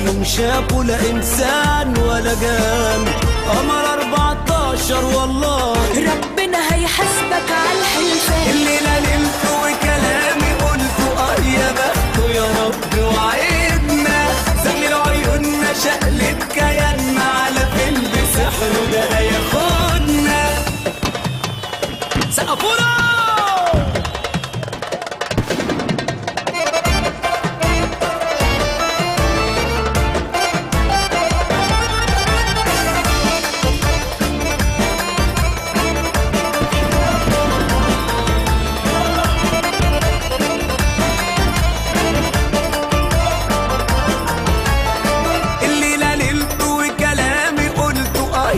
يوم شافوا لا انسان ولا جان. قمر 14 والله ربنا هيحاسبك على الحلفان. الليلة ليلته وكلامي قلته، اه يا بخته يا رب وعدنا. زغلل عيوننا شقلب كياننا، على فيلم سحره ده هياخدنا. سقفونا.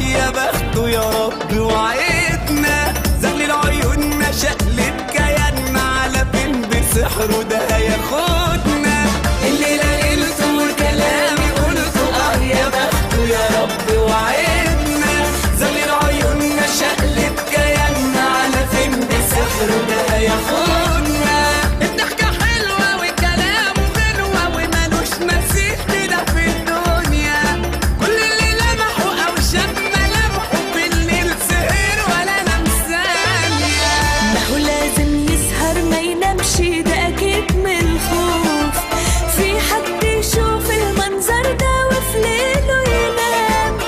يا بخته يا رب وعدنا، زغلل عيوننا شقلب كياننا، على فيلم بسحره ده هياخدنا. الليلة ليلته وكلامي قلته، اه يا بخته يا رب وعدنا. زغلل عيوننا شقلب كياننا، على فيلم بسحره ده هياخدنا. الضحكة حلوة وكلامه غنوة ومالوش مثيل كده في الدنيا. كل اللي لمحه أو شاف ده أكيد من الخوف، في حد يشوف المنظر ده وفي ليله ينام.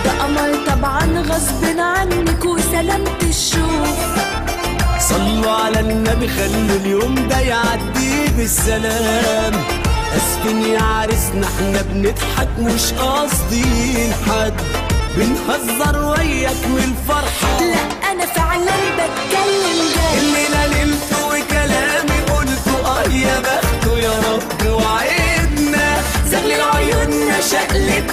ده قمر طبعا غصب عنك وسلامة الشوف. صلوا على النبي خلوا اليوم ده يعدي بالسلام. اسفين يا عريسنا احنا بنضحك مش قاصدين حد، بنهزر وياك من الفرحة. لا أنا فعلا بتكلم جد. الليلة ليلته وكلامي قلته، اه يا بخته يا رب وعدنا. زغلل عيوننا شقلب